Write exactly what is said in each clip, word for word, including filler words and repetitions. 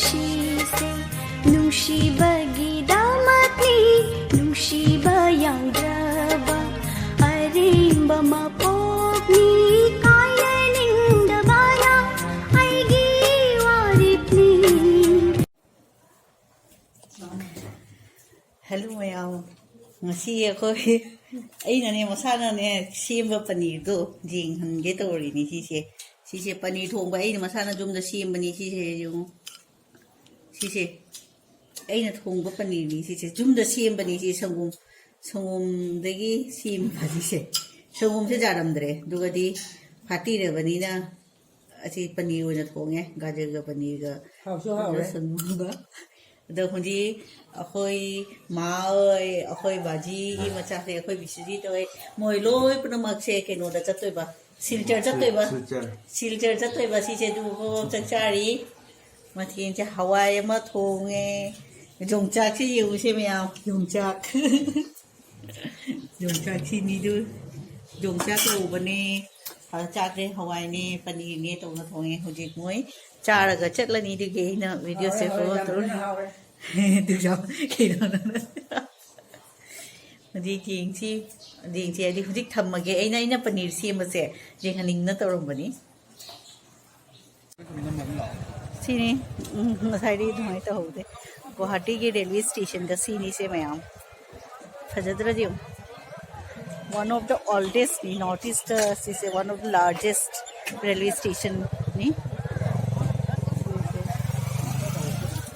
ꯁꯤꯁꯦ ꯅꯨꯡꯁꯤꯕꯒꯤꯗꯃꯛꯅꯤ, ꯅꯨꯡꯁꯤꯕ ꯌꯥꯎꯗ꯭ꯔꯕ ꯑꯔꯦꯝꯕ ꯃꯄꯣꯛꯅꯤ, ꯀꯥꯏꯅꯅꯤꯡꯗꯕꯅ ꯑꯩꯒꯤ ꯋꯥꯔꯦꯞꯅꯤ꯫ Hello ꯃꯌꯥꯝ, ꯉꯁꯤ ꯑꯩꯈꯣꯏ, ꯑꯩꯅꯅꯦ, ꯃꯁꯥꯅꯅꯦ ꯁꯦꯝꯕ ꯄꯅꯤꯔꯗꯣ ꯌꯦꯡꯍꯟꯒꯦ ꯇꯧꯔꯤꯅꯤ꯫ ꯁꯤꯁꯦ, ꯁꯤꯁꯦ ꯄꯅꯤꯔ ꯊꯣꯡꯕ ꯑꯩꯅ ꯃꯁꯥꯅ ꯌꯨꯝꯗ ꯁꯦꯝꯕꯅꯤ꯫ ꯁꯤꯁꯦ ꯌꯦꯡꯉꯨ, ꯁꯤꯁꯦ ꯑꯩꯅ ꯊꯣꯡꯕ ꯄꯅꯤꯔꯅꯤ꯫ ꯁꯤꯁꯦ ꯌꯨꯝꯗ ꯁꯦꯝꯕꯅꯤ꯫ ꯁꯤ ꯁꯪꯒꯣꯝ, ꯁꯪꯒꯣꯝꯗꯒꯤ ꯁꯦꯝꯕ꯫ ꯁꯤꯁꯦ ꯁꯪꯒꯣꯝꯁꯦ ꯌꯥꯔꯝꯗ꯭ꯔꯦ, ꯑꯗꯨꯒꯗꯤ ꯐꯥꯠꯇꯤꯔꯕꯅꯤꯅ ꯑꯁꯤ ꯄꯅꯤꯔ ꯑꯣꯏꯅ ꯊꯣꯡꯉꯦ, ꯒꯥꯖꯔꯒ ꯄꯅꯤꯔꯒ ꯍꯥꯎꯁꯨ ꯍꯥꯎꯔꯦ꯫ ꯁꯪꯒꯣꯝꯒ꯫ ꯑꯗꯣ ꯍꯧꯖꯤꯛ ꯑꯩꯈꯣꯏ ꯃꯥ ꯍꯣꯏ, ꯑꯩꯈꯣꯏ ꯕꯥꯖꯤꯒꯤ ꯃꯆꯥꯁꯦ, ꯑꯩꯈꯣꯏ ꯕꯤꯁꯨꯖꯤꯠ ꯍꯣꯏ, ꯃꯣꯏ ꯂꯣꯏ ꯄꯨꯝꯅꯃꯛꯁꯦ ꯀꯩꯅꯣꯗ ꯆꯠꯇꯣꯏꯕ, ꯁꯤꯜꯆꯔ ꯆꯠꯇꯣꯏꯕ꯫ ꯁꯤꯜꯆꯔ꯫ ꯁꯤꯜꯆꯔ ꯆꯠꯇꯣꯏꯕ꯫ ꯁꯤꯁꯦ ꯑꯗꯨ ꯆꯥꯛ ꯆꯥꯔꯤ꯫ ꯃꯊꯦꯜꯁꯦ ꯍꯋꯥꯏ ꯑꯃ ꯊꯣꯡꯉꯦ꯫ ꯌꯣꯡꯆꯥꯛꯁꯦ ꯌꯦꯡꯉꯨꯁꯦ ꯃꯌꯥꯝ, ꯌꯣꯡꯆꯥꯛ꯫ ꯌꯣꯡꯆꯥꯛ ꯁꯤꯅꯤꯗꯨ, ꯌꯣꯡꯆꯥꯛ ꯀꯧꯕꯅꯦ꯫ ꯑꯗ ꯆꯥꯛꯁꯦ ꯍꯋꯥꯏꯅꯦ, ꯄꯅꯤꯔꯅꯦ ꯇꯧꯔ ꯊꯣꯡꯉꯦ꯫ ꯍꯧꯖꯤꯛ ꯃꯣꯏ ꯆꯥꯔꯒ ꯆꯠꯂꯅꯤ꯫ ꯑꯗꯨꯒꯤ ꯑꯩꯅ ꯚꯤꯗꯤꯑꯣꯁꯦ ꯍꯥꯎꯔꯦ, ꯍꯥꯎꯔꯦ, ꯐꯣꯂꯣ ꯇꯧꯔꯦ꯫ ꯌꯥꯝ ꯊꯤꯅ ꯍꯥꯎꯔꯦ꯫ ꯑꯗꯨ ꯌꯥꯝ ꯀꯩꯅꯣ ꯅꯪꯅ꯫ ꯍꯧꯖꯤꯛ ꯌꯦꯡꯁꯤ, ꯌꯦꯡꯁꯤ ꯍꯥꯏꯗꯤ ꯍꯧꯖꯤꯛ ꯊꯝꯃꯒꯦ꯫ ꯑꯩꯅ, ꯑꯩꯅ ꯄꯅꯤꯔ ꯁꯦꯝꯕꯁꯦ ꯌꯦꯡꯍꯟꯅꯤꯡꯅ ꯇꯧꯔꯝꯕꯅꯤ꯫ ꯁꯤꯅꯤ, ꯎꯝ, ꯉꯁꯥꯏꯗꯤ ꯑꯗꯨꯃꯥꯏꯅ ꯇꯧꯍꯧꯗꯦ꯫ ꯒꯨꯋꯥꯍꯥꯇꯤꯒꯤ ꯔꯦꯜꯋꯦ ꯁ꯭ꯇꯦꯁꯟꯗ ꯁꯤꯅꯤ ꯁꯦ ꯃꯌꯥꯝ꯫ ꯐꯖꯗ꯭ꯔꯗꯤ ꯌꯦꯡꯉꯨ꯫ One of the oldest ꯅꯤ, North East ꯁꯤꯁꯦ one of the largest railway station ꯅꯤ꯫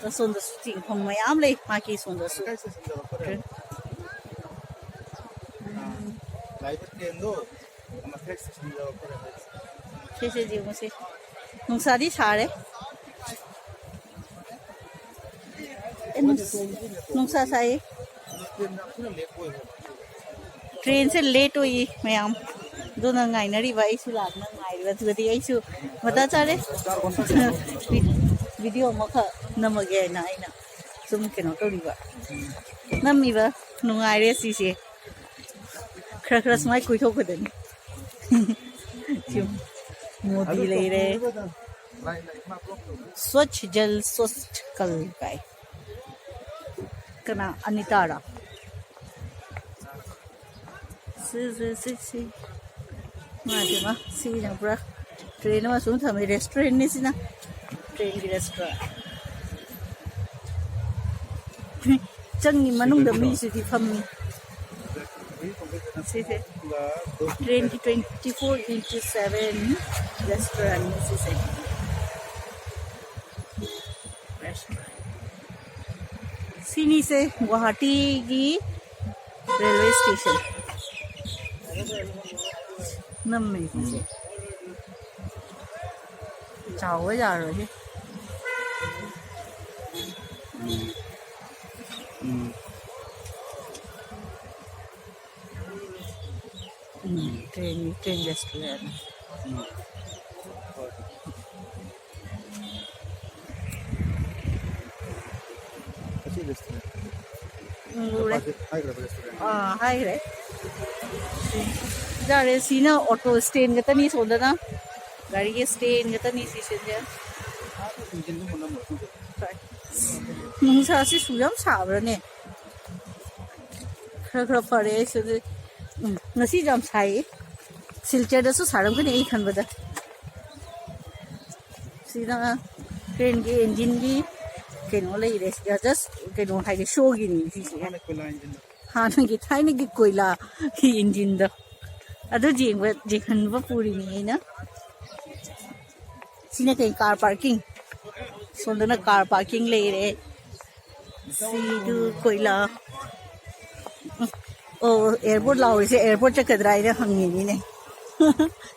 ꯑꯁꯣꯝꯗꯁꯨ ꯆꯤꯡꯐꯝ ꯃꯌꯥꯝ ꯂꯩ, ꯃꯥꯒꯤ ꯁꯣꯝꯗꯁꯨ꯫ ꯁꯤꯁꯦ ꯌꯦꯡꯉꯨꯁꯦ꯫ ꯅꯨꯡꯁꯥꯗꯤ ꯁꯥꯔꯦ꯫ ꯑꯦ, ꯅꯨꯡꯁ-, ꯅꯨꯡꯁꯥ ꯁꯥꯏꯌꯦ꯫ ꯇ꯭ꯔꯦꯟꯁꯦ ꯂꯦꯠ ꯑꯣꯏꯌꯦ ꯃꯌꯥꯝ꯫ ꯑꯗꯨꯅ ꯉꯥꯏꯅꯔꯤꯕ, ꯑꯩꯁꯨ ꯂꯥꯛꯅ ꯉꯥꯏꯔꯤꯕ꯫ ꯑꯗꯨꯒꯗꯤ ꯑꯩꯁꯨ ꯃꯇꯥ ꯆꯥꯔꯦ꯫ ꯚꯤ-, ꯚꯤꯗꯤꯑꯣ ꯑꯃꯈꯛ ꯅꯝꯃꯒꯦ ꯍꯥꯏꯅ ꯑꯩꯅ ꯁꯨꯝ ꯀꯩꯅꯣ ꯇꯧꯔꯤꯕ꯫ ꯅꯝꯃꯤꯕ ꯅꯨꯡꯉꯥꯏꯔꯦ ꯁꯤꯁꯦ꯫ ꯈꯔ ꯈꯔ ꯁꯨꯃꯥꯏ ꯀꯣꯏꯊꯣꯛꯀꯗꯕꯅꯤ꯫ ꯁꯤ ꯃꯣꯗꯤ ꯂꯩꯔꯦ꯫ ꯁ꯭ꯋꯆ ꯖꯜ ꯁ꯭ꯋꯆ ꯀꯜ ꯀꯥꯏ꯫ ꯀꯅꯥ? ꯑꯅꯤꯇꯥꯔꯥ? ꯁꯤ, ꯁꯤ, ꯁꯤ, ꯁꯤ꯫ ꯃꯥꯗꯤ ꯃꯥ, ꯁꯤꯅ ꯄꯨꯔꯥ train ꯑꯃ ꯁꯨꯝ ꯊꯝꯃꯤ, restaurantꯅꯤ ꯁꯤꯅ꯫ Trainꯒꯤ restaurant꯫ ꯆꯪꯉꯤ ꯃꯅꯨꯡꯗ ꯃꯤꯁꯨꯗꯤ ꯐꯝꯃꯤ꯫ ꯁꯤꯁꯦ trainꯒꯤ twenty four into seven restaurantꯅꯤ ꯁꯤꯁꯦ꯫ Restaurant꯫ ꯁꯤꯅꯤꯁꯦ ꯒꯨꯋꯥꯍꯥꯇꯤꯒꯤ railway station꯫ ꯅꯝꯃꯦ ꯁꯤꯁꯦ꯫ ꯆꯥꯎꯕ ꯌꯥꯔꯣꯏꯍꯦ꯫ ꯎꯝ꯫ ꯎꯝ, train, train restaurant꯫ ꯎꯝ, ꯎꯔꯦ꯫ ꯑꯥ, ꯍꯥꯏꯈ꯭ꯔꯦ꯫ ꯌꯥꯔꯦ, ꯁꯤꯅ auto stand ꯈꯛꯇꯅꯤ ꯁꯣꯝꯗꯅ꯫ ꯒꯥꯔꯤꯒꯤ stand ꯈꯛꯇꯅꯤ ꯁꯤꯁꯦ꯫ ꯅꯨꯡꯁꯥꯁꯤ ꯁꯨꯛ ꯌꯥꯝ ꯁꯥꯕ꯭ꯔꯥꯅꯦ? ꯈꯔ ꯈꯔ ꯐꯔꯦ ꯑꯩꯁꯨ꯫ ꯎꯝ, ꯉꯁꯤꯁꯨ ꯌꯥꯝ ꯁꯥꯏꯌꯦ꯫ ꯁꯤꯜꯆꯔꯗꯁꯨ ꯁꯥꯔꯝꯒꯅꯤ ꯑꯩ ꯈꯟꯕꯗ꯫ ꯁꯤꯗ trainꯒꯤ engineꯒꯤ ꯀꯩꯅꯣ ꯂꯩꯔꯦ꯫ ꯁꯤꯗ just ꯀꯩꯅꯣ ꯍꯥꯏꯗꯤ showꯒꯤꯅꯤ ꯁꯤꯁꯦ꯫ ꯍꯥꯟꯅꯒꯤ ꯊꯥꯏꯅꯒꯤ ꯀꯣꯏꯂꯥꯒꯤ engineꯗꯣ꯫ ꯑꯗꯨ ꯌꯦꯡꯕ, ꯌꯦꯡꯍꯟꯕ ꯄꯨꯔꯤꯅꯤ ꯑꯩꯅ꯫ ꯁꯤꯅ ꯀꯩ? Car parking꯫ ꯁꯣꯝꯗꯅ car parking ꯂꯩꯔꯦ꯫ ꯁꯤꯗꯨ ꯀꯣꯏꯂꯥ꯫ ꯑꯣ, airport ꯂꯥꯎꯔꯤꯁꯦ airport ꯆꯠꯀꯗ꯭ꯔꯥ ꯍꯥꯏꯅ ꯍꯪꯉꯤꯅꯤꯅꯦ꯫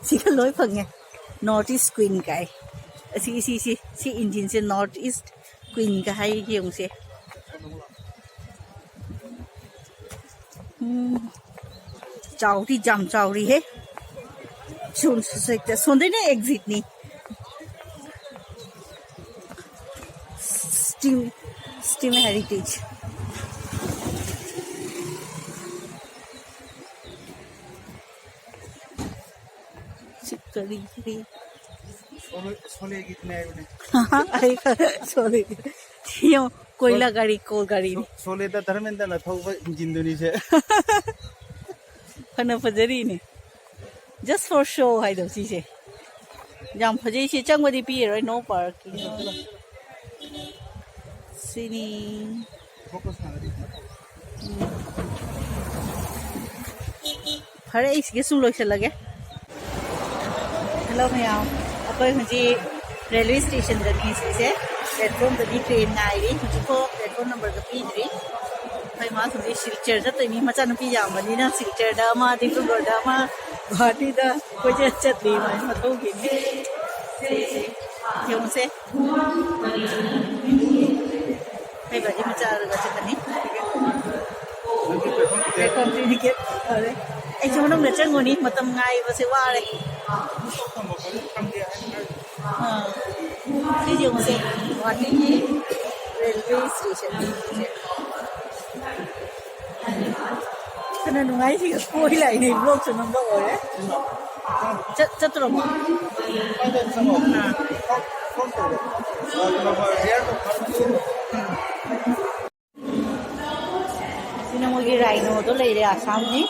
ꯁꯤꯒ ꯂꯣꯏ ꯐꯪꯉꯦ꯫ North East Queen ꯀꯥꯏ꯫ ꯑꯁꯤ, ꯁꯤ, ꯁꯤ, ꯁꯤ engineꯁꯦ North East Queenꯒ ꯍꯥꯏ ꯌꯦꯡꯉꯨꯁꯦ꯫ ꯎꯝ꯫ ꯆꯥꯎꯗꯤ ꯌꯥꯝ ꯆꯥꯎꯔꯤꯍꯦ꯫ ꯁꯣꯝ-, ꯁꯣꯝꯗꯩꯅ exitꯅꯤ꯫ Steam, Steam Heritage꯫ ꯁꯤ ꯀꯔꯤ ꯀꯔꯤ? ꯁꯣꯂꯦꯒꯤꯗꯨꯅꯦ ꯍꯥꯏꯕꯅꯦ꯫ ꯑꯩ ꯁꯣꯂꯦꯒꯤ꯫ ꯁꯤ ꯌꯦꯡꯉꯣ, ꯀꯣꯏꯂꯥ ꯒꯥꯔꯤ, ꯀꯣꯜ ꯒꯥꯔꯤꯅꯤ꯫ ꯁꯣꯂꯦꯗ ꯙꯔꯃꯦꯟꯗ꯭ꯔꯅ ꯊꯧꯕ ꯏꯟꯖꯤꯟꯗꯨꯅꯤꯁꯦ꯫ ꯐꯅ ꯐꯖꯔꯤꯅꯦ꯫ Just for show ꯍꯥꯏꯗꯣ ꯁꯤꯁꯦ꯫ ꯌꯥꯝ ꯐꯖꯩ꯫ ꯁꯤ ꯆꯪꯕꯗꯤ ꯄꯤꯔꯔꯣꯏ, no parking꯫ ꯁꯤꯅꯤ꯫ ꯎꯝ꯫ ꯐꯔꯦ, ꯑꯩ ꯁꯤꯒ ꯁꯨꯝ ꯂꯣꯏꯁꯤꯜꯂꯒꯦ꯫ ꯍꯜꯂꯣ ꯃꯌꯥꯝ, ꯑꯩꯈꯣꯏ ꯍꯧꯖꯤꯛ ꯔꯦꯜꯋꯦ ꯁ꯭ꯇꯦꯁꯟꯗꯅꯤ꯫ ꯁꯤꯁꯦ ꯄ꯭ꯂꯦꯠꯐꯣꯝꯗꯗꯤ ꯇ꯭ꯔꯦꯟ ꯉꯥꯏꯔꯤ꯫ ꯍꯧꯖꯤꯛꯐꯥꯎ ꯄ꯭ꯂꯦꯠꯐꯣꯝ ꯅꯝꯕꯔꯒ ꯄꯤꯗ꯭ꯔꯤ꯫ ꯑꯩꯈꯣꯏ ꯃꯥ ꯍꯧꯖꯤꯛ ꯁꯤꯜꯆꯔ ꯆꯠꯇꯣꯏꯅꯤ꯫ ꯃꯆꯥꯅꯨꯄꯤ ꯌꯥꯝꯕꯅꯤꯅ ꯁꯤꯜꯆꯔꯗ ꯑꯃ, ꯗꯤꯕ꯭ꯔꯨꯒꯔꯗ ꯑꯃ, ꯒꯨꯋꯥꯍꯥꯇꯤꯗ ꯀꯣꯏꯆꯠ ꯆꯠꯂꯤ꯫ ꯃꯥꯏ ꯃꯊꯧꯒꯤꯅꯤ꯫ ꯁꯤꯁꯦ ꯌꯦꯡꯉꯨꯁꯦ꯫ ꯑꯩꯕꯨꯗꯤ ꯃꯆꯥꯗꯨꯒ ꯆꯠꯀꯅꯤ꯫ ꯄ꯭ꯂꯦꯠꯐꯣꯝ ꯇ꯭ꯔꯤꯒꯤ ꯒꯦꯠ ꯐꯔꯦ꯫ ꯑꯩꯁꯨ ꯃꯅꯨꯡꯗ ꯆꯪꯉꯨꯅꯤ, ꯃꯇꯝ ꯉꯥꯏꯕꯁꯦ ꯋꯥꯔꯦ꯫ ꯑꯥ꯫ ꯁꯤ ꯌꯦꯡꯉꯨꯁꯦ, ꯒꯨꯋꯥꯍꯥꯇꯤꯒꯤ ꯔꯦꯜꯋꯦ ꯁ꯭ꯇꯦꯁꯟꯁꯦ꯫ ꯐꯅ ꯅꯨꯡꯉꯥꯏ, ꯁꯤꯒ ꯀꯣꯏ ꯂꯥꯛꯏꯅꯦ, ꯕ꯭ꯂꯣꯛꯁꯨ ꯅꯝꯕ ꯑꯣꯏꯔꯦ꯫ ꯆꯠ-, ꯆꯠꯇ꯭ꯔꯣꯃꯣ? ꯑꯥ꯫ ꯁꯤꯅ ꯃꯣꯏꯒꯤ ꯔꯥꯏꯅꯣꯗꯣ ꯂꯩꯔꯦ, ꯑꯁꯥꯝꯒꯤ꯫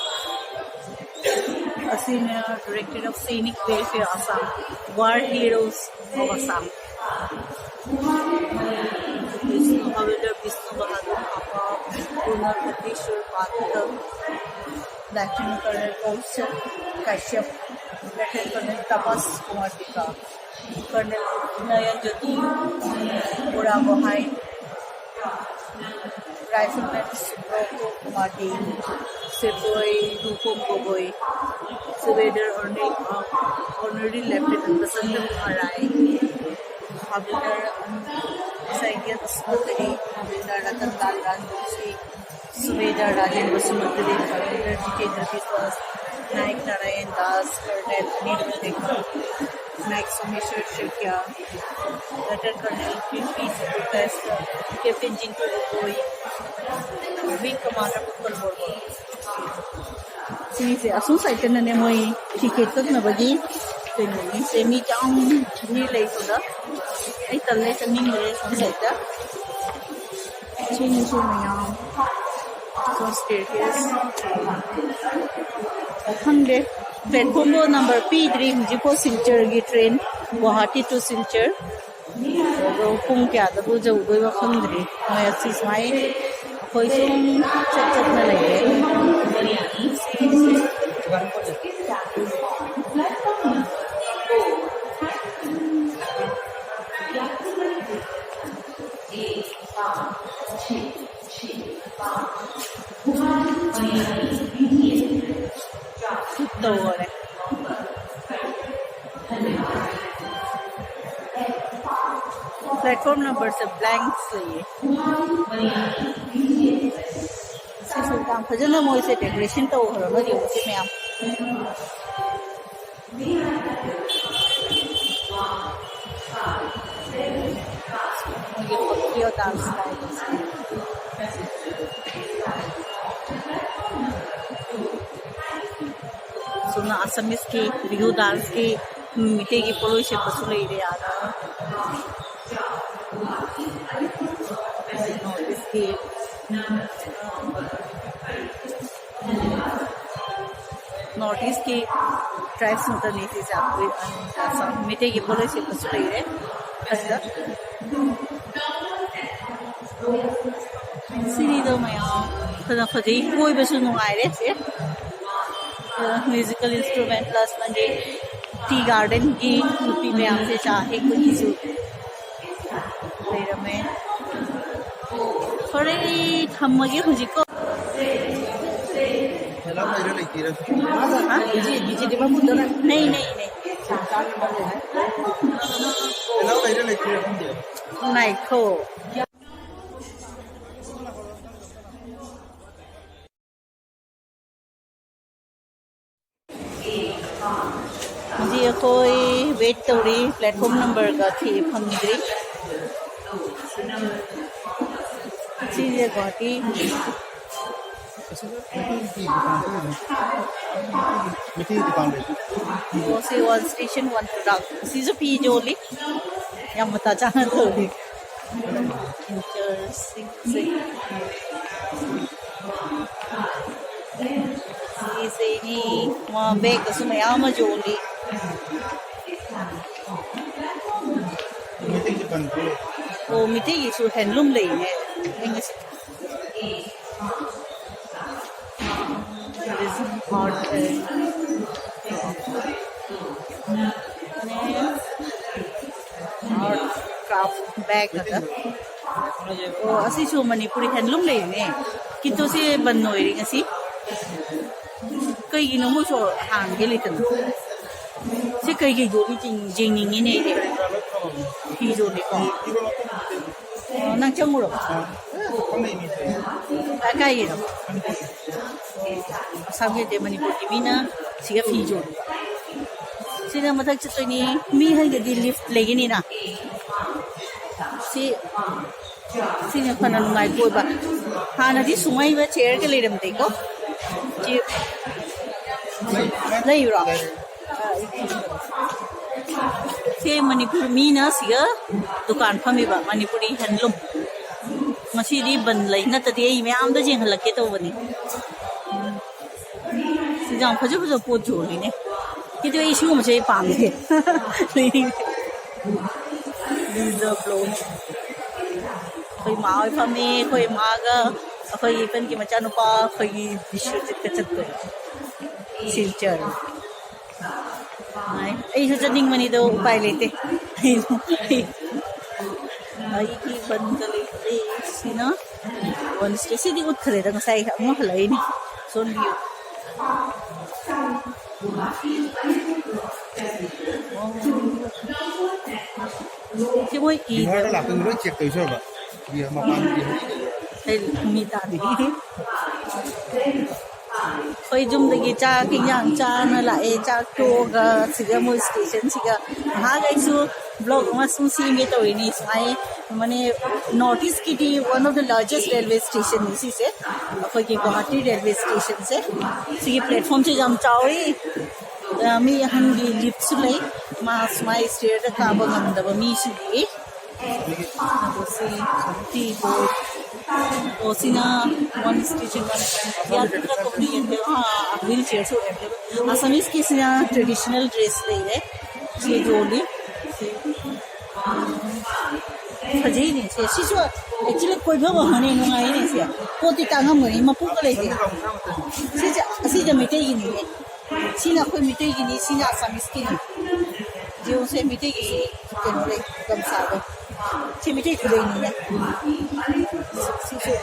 ꯑꯁꯤꯅ Directorate of Scenic Welfare Assam, War Heroes of Assam. Vishnu, Havildar Vishnu Bahadur Thapa, Colonel Bhuteshwar Pathak, Lieutenant Colonel Kaushal Kashyap, Lieutenant Colonel Tapas Kumar Dika, Colonel Nayan Jyoti Buragohai, Rifleman Subrata Kumar Dey, Sepoy Rupam Gogoi, Subedar Honorary, uh, Honorary Lieutenant Basanta Kumar Rai, Havildar Sainya Basumatary, Havildar Ratan Lal Ranjit Singh, Subedar Rajan Basumatary, Havildar Jitendra Biswas, Naik Narayan Das, Colonel Anil Patekar, Naik Someshwar Shakya, Lieutenant Colonel P P Supertest, Captain Jintu Gogoi, Wing Commander Utpal Borgo. ꯁꯤꯁꯦ ꯑꯁꯣꯝ ꯁꯥꯏꯠꯇꯅꯅꯦ ꯃꯣꯏ ticket ꯀꯛꯅꯕꯒꯤ ꯀꯩꯅꯣꯅꯤꯁꯦ, ꯃꯤ ꯆꯥꯎ, ꯃꯤ ꯂꯩꯕꯗ ꯑꯩ ꯇꯜꯂꯦ, ꯆꯪꯅꯤꯡꯗ꯭ꯔꯦ ꯁꯣꯝ ꯁꯥꯏꯗꯇ꯫ ꯁꯤꯅꯤꯁꯨ ꯃꯌꯥꯝ꯫ ꯁꯣꯝ staircase꯫ ꯈꯪꯗꯦ, platform ꯕꯨ number ꯄꯤꯗ꯭ꯔꯤ ꯍꯧꯖꯤꯛꯐꯥꯎ꯫ ꯁꯤꯜꯆꯔꯒꯤ train, Guwahati to ꯁꯤꯜꯆꯔ꯫ ꯑꯗꯣ ꯄꯨꯡ ꯀꯌꯥꯗꯕꯨ ꯌꯧꯗꯣꯏꯕ ꯈꯪꯗ꯭ꯔꯤ꯫ ꯃꯣꯏ ꯑꯁꯤ ꯁꯨꯃꯥꯏ ꯑꯩꯈꯣꯏ ꯁꯨꯝ ꯆꯠ ꯆꯠꯅ ꯂꯩꯔꯦ꯫ ꯇꯧꯔꯦ꯫ Platform number ꯁꯦ blank ꯂꯩꯌꯦ꯫ ꯁꯤꯁꯨ ꯌꯥꯝ ꯐꯖꯅ ꯃꯣꯏꯁꯦ decoration ꯇꯧꯈ꯭ꯔꯕ ꯌꯦꯡꯉꯨꯁꯦ ꯃꯌꯥꯝ꯫ ꯃꯣꯏꯒꯤ folklore dance ꯇꯧꯕꯁꯦ꯫ ꯁꯣꯝꯅ Assamese ꯀꯤ Bihu dance ꯀꯤ, ꯎꯝ, ꯃꯩꯇꯩꯒꯤ ꯄꯣꯠꯂꯣꯏ ꯁꯦꯠꯄꯁꯨ ꯂꯩꯔꯦ ꯑꯥꯗ꯫ North East ꯀꯤ, North East ꯀꯤ tribes ꯉꯥꯛꯇꯅꯤ ꯁꯤꯁꯦ꯫ ꯑꯩꯈꯣꯏ, ꯑ, ꯃꯩꯇꯩꯒꯤ ꯄꯣꯠꯂꯣꯏ ꯁꯦꯠꯄꯁꯨ ꯂꯩꯔꯦ ꯈꯔꯗ꯫ ꯁꯤꯅꯤꯗꯣ ꯃꯌꯥꯝ ꯐꯖ ꯐꯖꯩ, ꯀꯣꯏꯕꯁꯨ ꯅꯨꯡꯉꯥꯏꯔꯦ ꯁꯦ꯫ ꯑ, musical instrument plus ꯅꯪꯒꯤ tea garden ꯒꯤ ꯅꯨꯄꯤ ꯃꯌꯥꯝꯁꯦ ꯆꯥ ꯍꯦꯛꯄꯒꯤꯁꯨ ꯂꯩꯔꯝꯃꯦ꯫ ꯍꯣꯔꯦꯟ ꯑꯩ ꯊꯝꯃꯒꯦ ꯍꯧꯖꯤꯛꯀꯣ꯫ ꯍꯦꯜꯂꯣ ꯂꯩꯔ ꯂꯩꯇꯦꯔ? ꯍꯥ? ꯕꯤꯖꯤ, ꯕꯤꯖꯤꯗꯤ ꯃꯃꯨꯠꯇꯅ꯫ ꯅꯩ, ꯅꯩ, ꯅꯩ꯫ ꯍꯦꯜꯂꯣ ꯂꯩꯔ ꯂꯩꯇꯦꯔ ꯈꯪꯗꯦ꯫ ꯉꯥꯏꯈꯣ꯫ ꯍꯧꯖꯤꯛ ꯑꯩꯈꯣꯏ wait ꯇꯧꯔꯤ, platform number ꯒ ꯊꯤ ꯐꯪꯗ꯭ꯔꯤ꯫ ꯁꯤꯁꯦ ꯒꯨꯋꯥꯍꯥꯇꯤ ꯃꯩꯇꯩꯒꯤ ꯗꯨꯀꯥꯟ ꯂꯩ꯫ ꯑꯣ, ꯁꯤ ꯋꯥꯟ ꯁ꯭ꯇꯦꯁꯟ ꯋꯥꯟ ꯄ꯭ꯔꯗꯛ꯫ ꯁꯤꯁꯨ ꯐꯤ ꯌꯣꯜꯂꯤ꯫ ꯌꯥꯝ ꯃꯇꯥ ꯆꯥꯅ ꯇꯧꯔꯤ꯫ ꯐ꯭ꯌꯨꯆꯔꯁꯤꯡꯁꯦ꯫ ꯁꯤꯁꯦ ꯃꯤ, ꯃꯥ ꯕꯦꯒꯇꯁꯨ ꯃꯌꯥꯝ ꯑꯃ ꯌꯣꯜꯂꯤ꯫ ꯑꯣ, ꯃꯤꯇꯩꯒꯤꯁꯨ ꯍꯦꯟꯂꯨꯝ ꯂꯩꯅꯦ꯫ ꯑꯩ ꯉꯁꯤ Tourism art, art craft bag ꯑꯗ꯫ ꯑꯣ, ꯑꯁꯤꯁꯨ ꯃꯅꯤꯄꯨꯔꯤ ꯍꯦꯟꯂꯨꯝ ꯂꯩꯔꯤꯅꯦ꯫ ꯀꯤꯟꯇꯨ ꯁꯤ ꯕꯟ ꯑꯣꯏꯔꯤ ꯉꯁꯤ꯫ ꯀꯩꯒꯤꯅꯣ ꯃꯣꯏꯁꯨ ꯍꯥꯡꯒꯦ ꯂꯩꯇꯅ? ꯁꯤ ꯀꯩ ꯀꯩ ꯌꯣꯜꯂꯤ ꯌꯦꯡ-, ꯌꯦꯡꯅꯤꯡꯉꯤꯅꯦ ꯑꯩꯗꯤ꯫ ꯐꯤ ꯌꯣꯜꯂꯤꯀꯣ꯫ ꯑꯣ, ꯅꯪ ꯆꯪꯉꯨꯔꯕ? ꯑ, ꯀꯥꯏꯒꯤꯅꯣ? ꯑꯁꯥꯝꯒꯤ ꯅꯠꯇꯦ, ꯃꯅꯤꯄꯨꯔꯒꯤ ꯃꯤꯅ ꯁꯤꯒ ꯐꯤ ꯌꯣꯜꯂꯤ꯫ ꯁꯤꯅ ꯃꯊꯛ ꯆꯠꯇꯣꯏꯅꯤ꯫ ꯃꯤ ꯍꯥꯏꯒꯗꯤ ꯂꯤꯐ ꯂꯩꯒꯅꯤꯅ꯫ ꯁꯤ, ꯁꯤꯅ ꯐꯅ ꯅꯨꯡꯉꯥꯏꯕ ꯑꯣꯏꯕ꯫ ꯍꯥꯟꯅꯗꯤ ꯁꯨꯃꯥꯏꯕ ꯆꯦꯌꯔꯒ ꯂꯩꯔꯝꯗꯦꯀꯣ꯫ ꯁꯤ ꯂꯩꯕ꯭ꯔꯣ? ꯁꯦ ꯃꯅꯤꯄꯨꯔ ꯃꯤꯅ ꯁꯤꯒ ꯗꯨꯀꯥꯟ ꯐꯝꯃꯤꯕ, ꯃꯅꯤꯄꯨꯔꯤ ꯍꯦꯟꯂꯨꯝ꯫ ꯉꯁꯤꯗꯤ ꯕꯟ ꯂꯩ, ꯅꯠꯇꯗꯤ ꯑꯩ ꯃꯌꯥꯝꯗ ꯌꯦꯡꯍꯜꯂꯛꯀꯦ ꯇꯧꯕꯅꯤ꯫ ꯁꯤ ꯌꯥꯝ ꯐꯖ ꯐꯖꯕ ꯄꯣꯠ ꯌꯣꯜꯂꯤꯅꯦ꯫ ꯀꯤꯟꯇꯨ ꯑꯩ ꯁꯤꯒꯨꯝꯕꯁꯦ ꯑꯩ ꯄꯥꯝꯗꯦ꯫ ꯂꯤꯖ ꯕ꯭ꯂꯣꯅꯤ꯫ ꯑꯩꯈꯣꯏ ꯃꯥ ꯍꯣꯏ ꯐꯝꯃꯤ, ꯑꯩꯈꯣꯏ ꯃꯥꯒ ꯑꯩꯈꯣꯏꯒꯤ ꯏꯄꯟꯒꯤ ꯃꯆꯥꯅꯨꯄꯥ ꯑꯩꯈꯣꯏꯒꯤ ꯕꯤꯁ꯭ꯋꯖꯤꯠꯀ ꯆꯠꯇꯣꯏ꯫ ꯁꯤꯜꯆꯔ꯫ ꯑꯩꯁꯨ ꯆꯠꯅꯤꯡꯕꯅꯤꯗꯣ, ꯎꯄꯥꯏ ꯂꯩꯇꯦ꯫ ꯑꯩꯒꯤ ꯕꯟꯒ ꯂꯩꯇꯦ꯫ ꯁꯤꯅ ꯋꯥꯟ ꯁ꯭ꯇꯦ-, ꯁꯤꯗꯤ ꯎꯠꯈ꯭ꯔꯦꯗ, ꯉꯁꯥꯏ ꯑꯃꯨꯛ ꯍꯜꯂꯛꯏꯅꯦ꯫ ꯁꯣꯝꯒꯤ ꯁꯤ ꯃꯣꯏ ꯏ- ꯕꯤꯍꯥꯔꯗ ꯂꯥꯛꯄ ꯃꯤ ꯂꯣꯏ ꯆꯦꯛ ꯇꯧꯔꯤꯁꯦ ꯍꯥꯏꯕ꯫ ꯃꯄꯥꯟꯒꯤ ꯑꯩ ꯃꯤ ꯇꯥꯗꯦ꯫ ꯑꯩꯈꯣꯏ ꯌꯨꯝꯗꯒꯤ ꯆꯥꯛ ꯏꯟꯖꯥꯡ ꯆꯥꯅ ꯂꯥꯛꯑꯦ꯫ ꯆꯥꯛ ꯇꯣꯛꯑꯒ ꯁꯤꯗ ꯃꯣꯏ ꯁ꯭ꯇꯦꯁꯟꯁꯤꯒ ꯉꯥꯏꯍꯥꯛ ꯑꯩꯁꯨ Vlog ꯑꯃ ꯁꯨꯝ ꯁꯦꯝꯒꯦ ꯇꯧꯔꯤꯅꯤ꯫ ꯁꯨꯃꯥꯏꯅ ꯃꯅꯤ North East ꯀꯤꯗꯤ one of the largest railway station ꯅꯤ ꯁꯤꯁꯦ꯫ ꯑꯩꯈꯣꯏꯒꯤ ꯒꯨꯋꯥꯍꯥꯇꯤ railway station ꯁꯦ꯫ ꯁꯤꯒꯤ platform ꯁꯦ ꯌꯥꯝ ꯆꯥꯎꯏ꯫ ꯑ, ꯃꯤ ꯑꯍꯟꯒꯤ lift ꯁꯨ ꯂꯩ꯫ ꯃꯥ ꯁꯨꯃꯥꯏ stair ꯗ ꯀꯥꯕ ꯉꯝꯗꯕ ꯃꯤꯁꯤꯡꯒꯤ꯫ ꯑꯗꯣ ꯁꯤ ꯇꯤ ꯕꯣꯔꯗ꯫ ꯑꯣ, ꯁꯤꯅ one station one ꯌꯥꯇ꯭ꯔꯥ ꯀꯣ ꯍꯤ ꯍꯥꯏ꯫ ꯑ, wheelchair ꯁꯨ available꯫ Assamese ꯀꯤꯁꯤꯅ traditional dress ꯂꯩꯔꯦ꯫ ꯁꯤ ꯌꯣꯜꯂꯤ꯫ ꯁꯤ ꯐꯖꯩꯅꯦ ꯁꯦ꯫ ꯁꯤꯁꯨ actually ꯀꯣꯏꯐꯝ ꯑꯃꯅꯦ, ꯅꯨꯡꯉꯥꯏꯅꯦ ꯁꯦ꯫ ꯄꯣꯠꯇꯤ ꯇꯥꯡꯉꯝꯒꯅꯤ, ꯃꯄꯨꯒ ꯂꯩꯇꯦ꯫ ꯁꯤꯁꯦ, ꯑꯁꯤꯁꯦ ꯃꯩꯇꯩꯒꯤꯅꯤꯅꯦ꯫ ꯁꯤꯅ ꯑꯩꯈꯣꯏ ꯃꯩꯇꯩꯒꯤꯅꯤ, ꯁꯤꯅ Assamese ꯀꯤꯅꯤ꯫ ꯌꯦꯡꯉꯨꯁꯦ, ꯃꯩꯇꯩꯒꯤ ꯀꯩꯅꯣ ꯂꯩ, ꯒꯝꯁꯥꯗꯣ꯫ ꯁꯤ ꯃꯩꯇꯩ ꯈꯨꯗꯩꯅꯤꯅꯦ꯫ ꯁꯤꯁꯨ꯫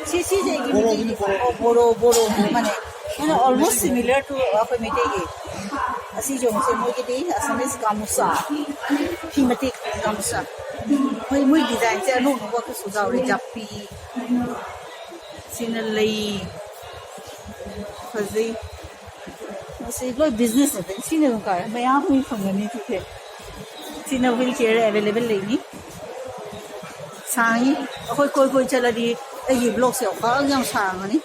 ꯁꯤ, ꯁꯤꯁꯦ ꯑꯩꯒꯤ ꯃꯩꯇꯩꯒꯤ꯫ ꯑꯣ, ꯕꯣꯔꯣ, ꯕꯣꯔꯣ ꯑꯃꯅꯦ꯫ ꯑꯗꯨꯅ almost similar to ꯑꯩꯈꯣꯏ ꯃꯩꯇꯩꯒꯤ꯫ ꯑꯁꯤ ꯌꯦꯡꯉꯨꯁꯦ, ꯃꯣꯏꯒꯤꯗꯤ Assamese ꯒꯥꯃꯨꯁꯥ꯫ ꯐꯤ ꯃꯇꯦꯛ ꯒꯥꯃꯨꯁꯥ꯫ ꯃꯣꯏ, ꯃꯣꯏ design ꯁꯦ ꯑꯅꯧ ꯑꯅꯧꯕ ꯀꯩꯁꯨ ꯌꯥꯎꯔꯦ꯫ ꯖꯥꯄꯤ꯫ ꯁꯤꯅ ꯂꯩ꯫ ꯐꯖꯩ꯫ ꯃꯁꯤ ꯂꯣꯏ business ꯅꯠꯇꯦ꯫ ꯁꯤꯅ ꯑꯗꯨꯝ ꯀꯥꯔꯦ꯫ ꯃꯌꯥꯝ ꯃꯤ ꯐꯪꯒꯅꯤ ꯁꯤꯁꯦ꯫ ꯁꯤꯅ wheelchair available ꯂꯩꯅꯤ꯫ ꯁꯥꯡꯉꯤ꯫ ꯑꯩꯈꯣꯏ ꯀꯣꯏ ꯀꯣꯏ ꯆꯠꯂꯗꯤ ꯑꯩꯒꯤ vlog ꯁꯦ ꯑꯃꯨꯛꯀ ꯌꯥꯝ ꯁꯥꯡꯉꯅꯤ꯫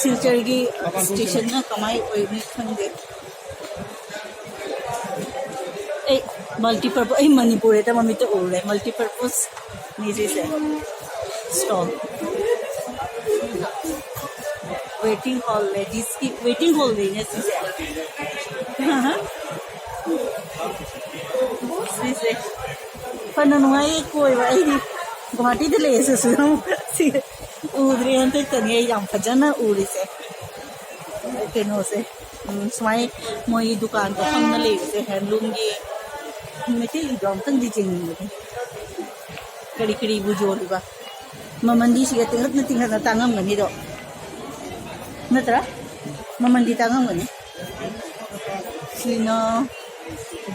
ꯁꯤꯜꯆꯔꯒꯤ station ꯅ ꯀꯃꯥꯏ ꯑꯣꯏꯅꯤ ꯈꯪꯗꯦ꯫ ꯑꯩ multipurpose, ꯑꯩ ꯃꯅꯤꯄꯨꯔꯗ ꯃꯃꯤꯠꯇ ꯎꯔꯦ꯫ Multipurpose ꯅꯤ ꯁꯤꯁꯦ꯫ Stall꯫ Waiting hall, ladies ꯀꯤ waiting hall ꯅꯤꯅꯦ ꯁꯤꯁꯦ꯫ ꯁꯤꯁꯦ꯫ ꯐꯅ ꯅꯨꯡꯉꯥꯏꯌꯦ ꯀꯣꯏꯕ꯫ ꯑꯩꯗꯤ ꯒꯨꯋꯥꯍꯥꯇꯤꯗ ꯂꯩꯔꯁꯨ ꯁꯤ ꯎꯗ꯭ꯔꯤ ꯍꯟꯗꯛꯇꯅꯤ ꯑꯩ ꯌꯥꯝ ꯐꯖꯅ ꯎꯔꯤꯁꯦ꯫ ꯀꯩꯅꯣꯁꯦ, ꯎꯝ, ꯁꯨꯃꯥꯏ ꯃꯣꯏ ꯗꯨꯀꯥꯟꯗ ꯐꯝꯅ ꯂꯩꯕꯁꯦ, handloom ꯒꯤ꯫ ꯃꯩꯇꯩꯒꯤꯗꯣ ꯑꯝꯇꯪꯗꯤ ꯌꯦꯡꯅꯤꯡꯕꯅꯤ꯫ ꯀꯔꯤ ꯀꯔꯤꯕꯨ ꯌꯣꯜꯂꯤꯕ? ꯃꯃꯟꯗꯤ ꯁꯤꯒ ꯇꯤꯡꯈꯠꯅ ꯇꯤꯡꯈꯠꯅ ꯇꯥꯡꯉꯝꯒꯅꯤꯗꯣ, ꯅꯠꯇ꯭ꯔꯥ? ꯃꯃꯟꯗꯤ ꯇꯥꯡꯉꯝꯒꯅꯤ꯫ ꯁꯤꯅ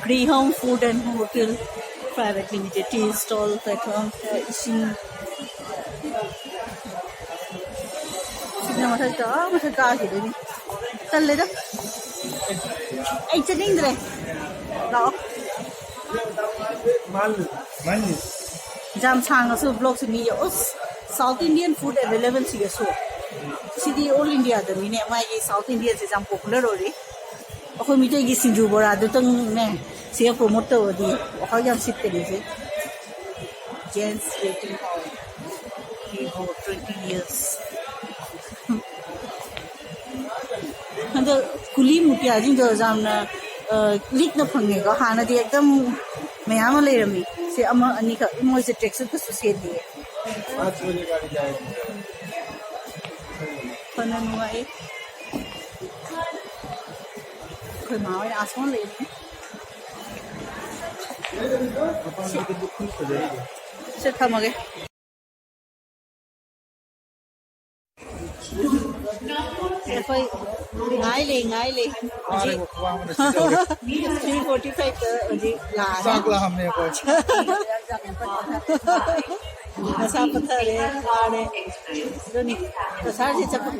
Greyhound Food and Hotel Private Limited, tea stall, platform, ꯏꯁꯤꯡ꯫ ꯁꯤꯅ ꯃꯊꯛꯇ, ꯑꯥ, ꯃꯊꯛ ꯀꯥꯈꯤꯗꯣꯏꯅꯤ꯫ ꯇꯜꯂꯦꯗ꯫ ꯑꯩ ꯆꯠꯅꯤꯡꯗ꯭ꯔꯦ꯫ ꯂꯥꯛꯑꯣ꯫ ꯌꯥꯝ ꯁꯥꯡꯉꯁꯨ ꯕ꯭ꯂꯣꯛꯁꯦ ꯃꯤ ꯎꯁ꯫ South Indian food available ꯁꯤꯒꯁꯨ꯫ ꯁꯤꯗꯤ ꯑꯣꯜ ꯏꯟꯗꯤꯌꯥꯗꯅꯤꯅꯦ ꯃꯥꯒꯤ ꯁꯥꯎꯠ ꯏꯟꯗꯤꯌꯟꯁꯦ ꯌꯥꯝ ꯄꯣꯄꯨꯂꯔ ꯑꯣꯏꯔꯤ꯫ ꯑꯩꯈꯣꯏ ꯃꯤꯇꯩꯒꯤ ꯁꯤꯡꯖꯨ ꯕꯣꯔꯥꯗꯨꯇꯪꯅꯦ ꯁꯤꯒ ꯄ꯭ꯔꯣꯃꯣꯠ ꯇꯧꯔꯗꯤ ꯋꯥꯈꯜ ꯌꯥꯝ ꯁꯤꯠꯀꯅꯤꯁꯦ꯫ Jain's Waiting Hall, Vivo twenty years꯫ ꯍꯟꯗꯛ ꯀꯨꯂꯤ ꯃꯨꯇꯤꯌꯥꯁꯤꯡꯗꯣ ꯌꯥꯝꯅ, ꯑ, ꯂꯤꯛꯅ ꯐꯪꯉꯦꯀꯣ꯫ ꯍꯥꯟꯅꯗꯤ ꯑꯦꯛꯗꯝ ꯃꯌꯥꯝ ꯑꯃ ꯂꯩꯔꯝꯃꯤ꯫ ꯁꯤ ꯑꯃ ꯑꯅꯤꯈꯛ, ꯃꯣꯏꯁꯦ ꯇ꯭ꯔꯦꯛ ꯁꯨꯠꯀꯁꯨ ꯁꯦꯠꯂꯤꯌꯦ꯫ ꯐꯅ ꯅꯨꯡꯉꯥꯏ꯫ ꯑꯩꯈꯣꯏ ꯃꯥ ꯍꯣꯏ ꯑꯥ ꯁꯣꯝ ꯂꯩꯕꯅꯤ꯫ ꯁꯤ ꯊꯝꯃꯒꯦ꯫ ꯑꯩꯈꯣꯏ ꯉꯥꯏ ꯂꯩ, ꯉꯥꯏ ꯂꯩ꯫ ꯍꯧꯖꯤꯛ ꯋꯥꯕꯅ ꯁꯤꯗꯧꯔꯦ꯫ Three forty five ꯇ ꯍꯧꯖꯤꯛ ꯂꯥꯛꯑꯅꯤ꯫ ꯆꯥꯛ ꯂꯥꯝꯃꯦ ꯑꯩꯈꯣꯏ꯫ ꯃꯁꯥ ꯄꯠꯊꯔꯦ, ꯋꯥꯔꯦ꯫ ꯑꯗꯨꯅꯤ, ꯀꯁꯥꯔꯁꯦ ꯆꯠꯄ꯫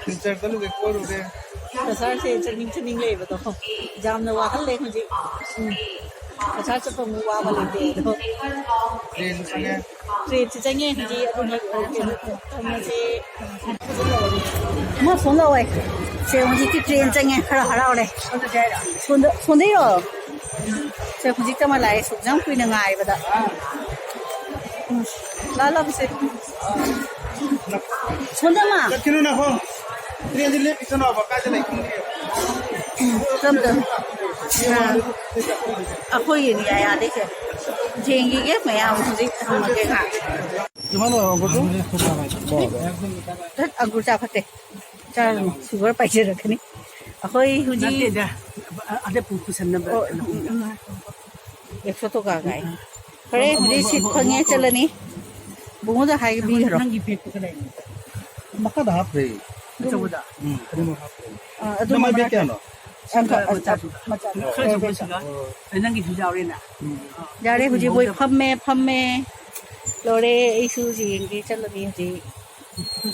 ꯁꯤꯜꯆꯔ ꯆꯠꯂꯨꯒꯦ, ꯀꯣꯏꯔꯨꯒꯦ꯫ ꯀꯁꯥꯔꯁꯦ ꯆꯠꯅꯤꯡ ꯆꯠꯅꯤꯡ ꯂꯩꯕꯗꯣ꯫ ꯌꯥꯝꯅ ꯋꯥꯍꯜꯂꯦ ꯍꯧꯖꯤꯛ꯫ ꯎꯝ꯫ ꯀꯁꯥꯔ ꯆꯠꯄ ꯑꯃꯨꯛ ꯋꯥꯕ ꯂꯩꯇꯦ ꯑꯗꯣ꯫ ꯇ꯭ꯔꯦꯟꯁꯨ ꯆꯪꯉꯦ꯫ ꯇ꯭ꯔꯦꯟꯁꯨ ꯆꯪꯉꯦ ꯍꯧꯖꯤꯛ꯫ ꯑꯗꯨꯅ ꯀꯩꯅꯣ ꯊꯝꯃꯁꯦ꯫ ꯑꯃ ꯐꯣꯟ ꯂꯧꯋꯦ꯫ ꯁꯦ, ꯍꯧꯖꯤꯛꯇꯤ ꯇ꯭ꯔꯦꯟ ꯆꯪꯉꯦ, ꯈꯔ ꯍꯔꯥꯎꯔꯦ꯫ ꯁꯣꯟꯗ-, ꯁꯣꯟꯗꯩꯔꯣ? ꯁꯦ, ꯍꯧꯖꯤꯛꯇ ꯑꯃ ꯂꯥꯛꯑꯦ, ꯁꯨꯛ ꯌꯥꯝ ꯀꯨꯏꯅ ꯉꯥꯏꯕꯗ꯫ ꯎꯝ꯫ ꯂꯥ, ꯂꯥ, ꯁꯦ꯫ ꯁꯣꯟꯗ ꯑꯃ꯫ ꯆꯠꯈꯤꯅꯨ ꯅꯈꯣ꯫ ꯇ꯭ꯔꯦꯟꯁꯦ ꯂꯦꯞꯈꯤꯁꯅꯣꯕ, ꯀꯥꯏꯗ ꯂꯩ ꯈꯪꯗꯦ꯫ ꯎꯝ, ꯇꯝ ꯇꯝ꯫ ꯑꯥ꯫ ꯑꯩꯈꯣꯏꯒꯤꯅꯤ, ꯌꯥ-, ꯌꯥꯗꯦ ꯁꯦ꯫ ꯌꯦꯡꯈꯤꯒꯦ ꯃꯌꯥꯝ ꯍꯧꯖꯤꯛ ꯍꯪꯉꯒꯦ ꯉꯥꯏꯍꯥꯛ꯫ ꯏꯃꯥꯅ ꯍꯪꯉꯛꯄꯗꯣ? ꯇꯠ, ꯑꯪꯒꯨꯔ ꯆꯥ ꯐꯠꯇꯦ꯫ ꯆꯥꯔꯨꯅꯨ, ꯁꯨꯒꯔ ꯄꯥꯏꯖꯔꯛꯀꯅꯤ꯫ ꯑꯩꯈꯣꯏ ꯍꯧꯖꯤꯛ ꯅꯠꯇꯦꯗ, ꯑꯗ ꯄꯨ-, ꯄꯨꯁꯟꯅꯕ ꯑꯣ, ꯀꯩꯅꯣ꯫ ꯎꯝ, ꯎꯝ, ꯎꯝ꯫ ꯑꯦꯛꯁꯣ ꯇꯣꯀꯥ ꯀꯥꯏ꯫ ꯎꯝ꯫ ꯐꯔꯦ, ꯑꯃꯨꯛ, ꯍꯧꯖꯤꯛ ꯑꯃꯨꯛ, ꯁꯤꯠ ꯑꯃꯨꯛ, ꯐꯪꯉꯦ, ꯑꯃꯨꯛ꯫ ꯆꯠꯂꯅꯤ꯫ ꯕꯨꯡꯉꯣꯗ ꯍꯥꯏꯒꯦ, ꯅꯪꯒꯤ ꯄꯤꯈ꯭ꯔꯣ꯫ ꯅꯪꯒꯤ ꯕꯦꯒꯇꯨ ꯀꯗꯥꯏꯅꯤ? ꯃꯈꯥꯗ ꯍꯥꯞꯈ꯭ꯔꯦ꯫ ꯑꯆꯧꯕꯗ? ꯎꯝ, ꯑꯗꯨꯃꯛ ꯍꯥꯞꯈ꯭ꯔꯦ꯫ ꯑꯥ, ꯑꯗꯨ ꯅꯪ ꯃꯥꯏ ꯃꯃꯥ-, ꯕꯦꯒ ꯀꯌꯥꯅꯣ? ꯑꯪꯀ-, ꯁꯤꯒ ꯃꯆꯥꯁꯨ꯫ ꯃꯆꯥ-, ꯈꯔ ꯆꯥꯎꯕ ꯕꯦꯒ꯫ ꯁꯤꯒ꯫ ꯑꯣ꯫ ꯑꯩ ꯅꯪꯒꯤꯁꯨ ꯌꯥꯎꯔꯦꯅ꯫ ꯎꯝ꯫ ꯌꯥꯔꯦ, ꯍꯧꯖꯤꯛ ꯃꯣꯏ ꯐꯝꯃꯦ, ꯐꯝꯃꯦ꯫ ꯂꯣꯏꯔꯦ, ꯑꯩꯁꯨ ꯍꯧꯖꯤꯛ ꯌꯦꯡꯒꯦ ꯆꯠꯂꯅꯤ ꯍꯧꯖꯤꯛ꯫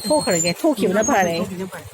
ꯊꯣꯛꯈ꯭ꯔꯒꯦ, ꯊꯣꯛꯈꯤꯕꯅ ꯐꯔꯦ꯫ ꯊꯣꯛꯈꯤꯕꯅ ꯐꯔꯦ꯫